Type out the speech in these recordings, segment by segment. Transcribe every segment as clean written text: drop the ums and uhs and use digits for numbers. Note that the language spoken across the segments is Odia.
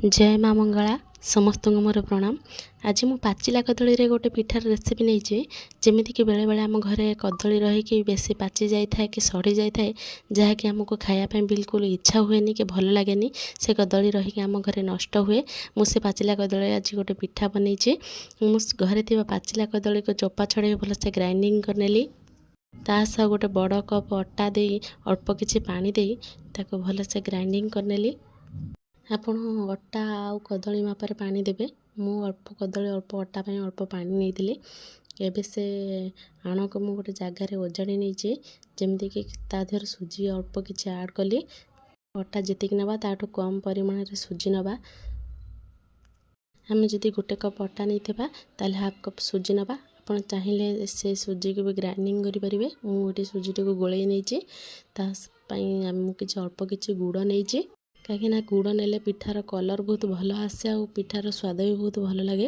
ଜୟ ମା ମଙ୍ଗଳା। ସମସ୍ତଙ୍କୁ ମୋର ପ୍ରଣାମ। ଆଜି ମୁଁ ପାଚିଲା କଦଳୀରେ ଗୋଟେ ପିଠାର ରେସିପି ନେଇଛି। ଯେମିତିକି ବେଳେବେଳେ ଆମ ଘରେ କଦଳୀ ରହିକି ବେଶୀ ପାଚି ଯାଇଥାଏ କି ସଢ଼ି ଯାଇଥାଏ, ଯାହାକି ଆମକୁ ଖାଇବା ପାଇଁ ବିଲକୁଲ ଇଚ୍ଛା ହୁଏନି କି ଭଲ ଲାଗେନି। ସେ କଦଳୀ ରହିକି ଆମ ଘରେ ନଷ୍ଟ ହୁଏ। ମୁଁ ସେ ପାଚିଲା କଦଳୀ ଆଜି ଗୋଟେ ପିଠା ବନେଇଛି। ମୁଁ ଘରେ ଥିବା ପାଚିଲା କଦଳୀକୁ ଚୋପା ଛଡ଼େଇ ଭଲସେ ଗ୍ରାଇଣ୍ଡିଙ୍ଗ କରିନେଲି। ତା ସହ ଗୋଟେ ବଡ଼ କପ୍ ଅଟା ଦେଇ, ଅଳ୍ପ କିଛି ପାଣି ଦେଇ ତାକୁ ଭଲସେ ଗ୍ରାଇଣ୍ଡିଙ୍ଗ କରିନେଲି। ଆପଣ ଅଟା ଆଉ କଦଳୀ ମାପରେ ପାଣି ଦେବେ। ମୁଁ ଅଳ୍ପ କଦଳୀ, ଅଳ୍ପ ଅଟା ପାଇଁ ଅଳ୍ପ ପାଣି ନେଇଥିଲି। ଏବେ ସେ ଆଣକୁ ମୁଁ ଗୋଟେ ଜାଗାରେ ଓଜାଡ଼ି ନେଇଛି। ଯେମିତିକି ତା ଦେହରେ ସୁଜି ଅଳ୍ପ କିଛି ଆଡ଼୍ କଲି। ଅଟା ଯେତିକି ନେବା, ତାଠୁ କମ୍ ପରିମାଣରେ ସୁଜି ନେବା। ଆମେ ଯଦି ଗୋଟେ କପ୍ ଅଟା ନେଇଥିବା, ତାହେଲେ ହାଫ୍ କପ୍ ସୁଜି ନେବା। ଆପଣ ଚାହିଁଲେ ସେ ସୁଜିକୁ ବି ଗ୍ରାଇଣ୍ଡିଙ୍ଗ କରିପାରିବେ। ମୁଁ ଏଠି ସୁଜିଟିକୁ ଗୋଳେଇ ନେଇଛି। ତା ପାଇଁ ମୁଁ କିଛି ଅଳ୍ପ କିଛି ଗୁଡ଼ ନେଇଛି, କାହିଁକିନା ଗୁଡ଼ ନେଲେ ପିଠାର କଲର୍ ବହୁତ ଭଲ ଆସେ ଆଉ ପିଠାର ସ୍ୱାଦ ବି ବହୁତ ଭଲ ଲାଗେ।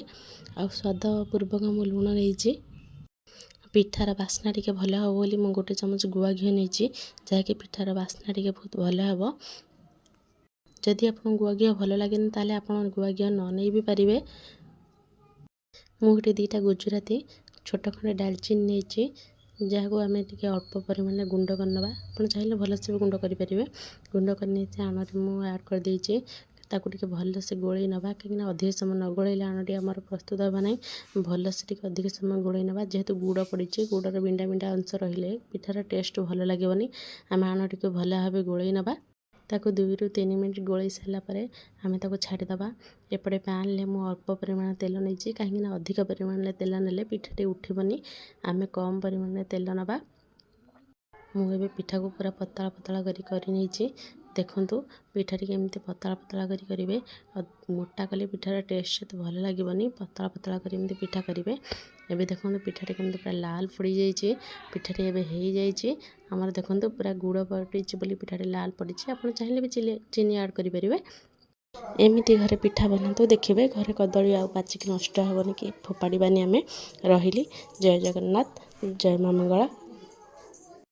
ଆଉ ସ୍ୱାଦ ପୂର୍ବକ ମୁଁ ଲୁଣ ନେଇଛି। ପିଠାର ବାସ୍ନା ଟିକେ ଭଲ ହେବ ବୋଲି ମୁଁ ଗୋଟେ ଚାମଚ ଗୁଆ ଘିଅ ନେଇଛି, ଯାହାକି ପିଠାର ବାସ୍ନା ଟିକେ ବହୁତ ଭଲ ହେବ। ଯଦି ଆପଣଙ୍କୁ ଗୁଆ ଘିଅ ଭଲ ଲାଗେନି, ତାହେଲେ ଆପଣ ଗୁଆ ଘିଅ ନ ନେଇ ବି ପାରିବେ। ମୁଁ ଗୋଟେ 2ଟା ଗୁଜୁରାତି, ଛୋଟ ଖଣ୍ଡେ ଡାଲଚିନି ନେଇଛି, ଯାହାକୁ ଆମେ ଟିକେ ଅଳ୍ପ ପରିମାଣରେ ଗୁଣ୍ଡ କରିନେବା। ଆପଣ ଚାହିଁଲେ ଭଲସେ ବି ଗୁଣ୍ଡ କରିପାରିବେ। ଗୁଣ୍ଡ କରିନେଇଛି, ଆଣରେ ମୁଁ ଆଡ଼୍ କରିଦେଇଛି। ତାକୁ ଟିକେ ଭଲସେ ଗୋଳେଇ ନେବା, କାହିଁକିନା ଅଧିକ ସମୟ ନ ଗୋଳେଇଲେ ଆଣଟି ଆମର ପ୍ରସ୍ତୁତ ହେବ ନାହିଁ। ଭଲସେ ଟିକେ ଅଧିକ ସମୟ ଗୋଳେଇ ନେବା। ଯେହେତୁ ଗୁଡ଼ ପଡ଼ିଛି, ଗୁଡ଼ର ବିଣ୍ଡା ବିଣ୍ଡା ଅଂଶ ରହିଲେ ପିଠାର ଟେଷ୍ଟ ଭଲ ଲାଗିବନି। ଆମେ ଆଣଟିକୁ ଭଲ ଭାବେ ଗୋଳେଇ ନେବା। ତାକୁ 2ରୁ 3 ମିନିଟ୍ ଗୋଳେଇ ସାରିଲା ପରେ ଆମେ ତାକୁ ଛାଡ଼ିଦେବା। ଏପଟେ ପ୍ୟାନ୍ରେ ମୁଁ ଅଳ୍ପ ପରିମାଣ ତେଲ ନେଇଛି, କାହିଁକିନା ଅଧିକ ପରିମାଣରେ ତେଲ ନେଲେ ପିଠାଟି ଉଠିବନି। ଆମେ କମ୍ ପରିମାଣରେ ତେଲ ନେବା। ମୁଁ ଏବେ ପିଠାକୁ ପୁରା ପତଳା ପତଳା କରି କରିନେଇଛି। ଦେଖନ୍ତୁ, ପିଠାଟି କେମିତି ପତଳା ପତଳା କରି କରିବେ। ମୋଟା କଲେ ପିଠାର ଟେଷ୍ଟ ସେତେ ଭଲ ଲାଗିବନି। ପତଳା ପତଳା କରି ଏମିତି ପିଠା କରିବେ। ଏବେ ଦେଖନ୍ତୁ, ପିଠାଟି କେମିତି ପୁରା ଲାଲ ପଡ଼ିଯାଇଛି। ପିଠାଟି ଏବେ ହେଇଯାଇଛି ଆମର। ଦେଖନ୍ତୁ, ପୁରା ଗୁଡ଼ ପଡ଼ିଛି ବୋଲି ପିଠାଟି ଲାଲ ପଡ଼ିଛି। ଆପଣ ଚାହିଁଲେ ବି ଚିନି ଆଡ଼୍ କରିପାରିବେ। ଏମିତି ଘରେ ପିଠା ବନାନ୍ତୁ, ଦେଖିବେ ଘରେ କଦଳୀ ଆଉ ପାଚିକି ନଷ୍ଟ ହେବନି କି ଫୋପାଡ଼ିବାନି ଆମେ। ରହିଲି। ଜୟ ଜଗନ୍ନାଥ, ଜୟ ମା ମଙ୍ଗଳା।